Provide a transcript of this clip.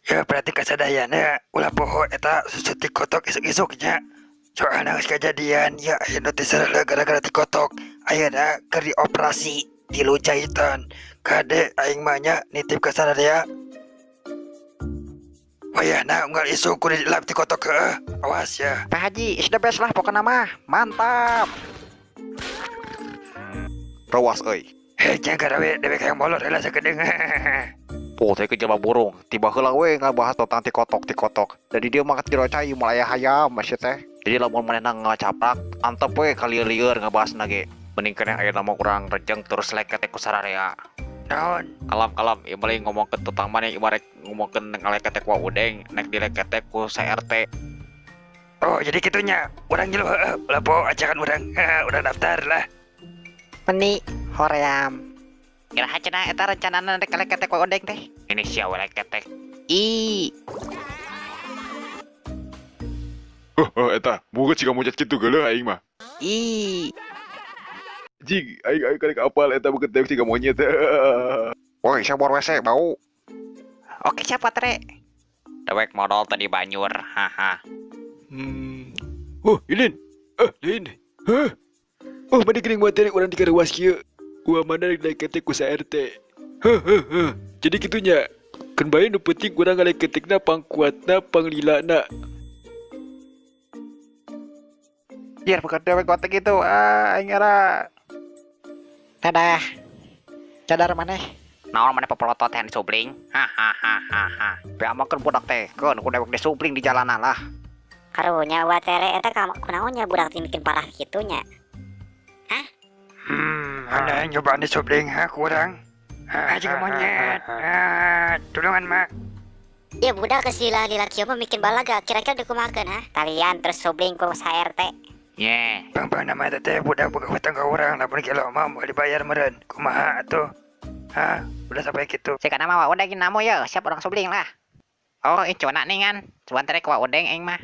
Ya berarti kasadayana ulah poho eta susu tikotok isuk-isuk nya. Soalna geus kajadian ya aya nu teu sarele gara-gara tikotok. Ayeuna keur dioperasi tilu jahitan. Kade aing mah nya nitip ka sadaya. Wayahna unggal isuk kudu dilap tikotok heueuh. Awas ya. Pak Haji is the best lah pokokna mah. Mantap. Rawas euy. Heh nya garawe dewek hayang molor heula sakedeung. Oh, teh jelema burung. Tiba heula we ngabahas tentang tikotok tikotok. Jadi dia mah jero cai moal aya hayam masih teh. Jadi lamun manehna ngacaprak, antep we kalieur-lieur ngabahasna ge. Mending keneh aya nama urang rejeng terus leket ku sararea. Naon? Kalem-kalem, ieu mah ngomongkeun tentang maneh ieu mah rek ngomongkeun ngaleketek wa udeng, nek dileketek ku CRT. Oh, jadi kitunya. Urang nyilu heueuh, ulah poho ajakan urang. Urang daftar lah. Meni hoream. Iraha cenah eta rencanana rek ngaleketek wa udeng teh? Ini sia we leketek. Ih, Heuh, eta, moga ciga monyet kitu geuleuh aing mah. ih. Jig, aing aing karek apal eta beukeut dewek ciga monyet. Woi, sabor WC bau. Oke siapa tere? Dewek modal tadi banyur, haha. Oh, Ilin. Eh, lain. Hah? Oh, mana geuning materi urang dikarewas kieu. Wah, mana rek leketek ku RT. Heh heh heh. Jadi kitunya. Keun bae nu penting urang ngaleketekna pangkuatna panglilana. Biar beukeut dewek gotek gitu, ah aing era. Dadah. Cadar maneh. Naon maneh popolotot teh disubling? Hahaha. Beamakeun budak teh, keun ku dewek disubling di jalanan lah. Karunya wa tere eta kunaonnya budak teh bikin parah kitu nya. Ada yang nyobaan disubling ha kurang. Ha, jiga monyet. Ha, tulungan mak. Ya budak kesila lila kieu mah bikin balaga kira-kira dikumahakeun ha? Kalian terus subling ku RT. Ye. Bang-bang nama eta teh budak boga hutang ka urang lamun kilo mah moal dibayar meureun. Kumaha atuh? Hah, udah sampai gitu. Sika nama wa udeng namu ya, siap orang subling lah. Oh, ih cuana nih kan. Cuan tere ku wa udeng aing mah.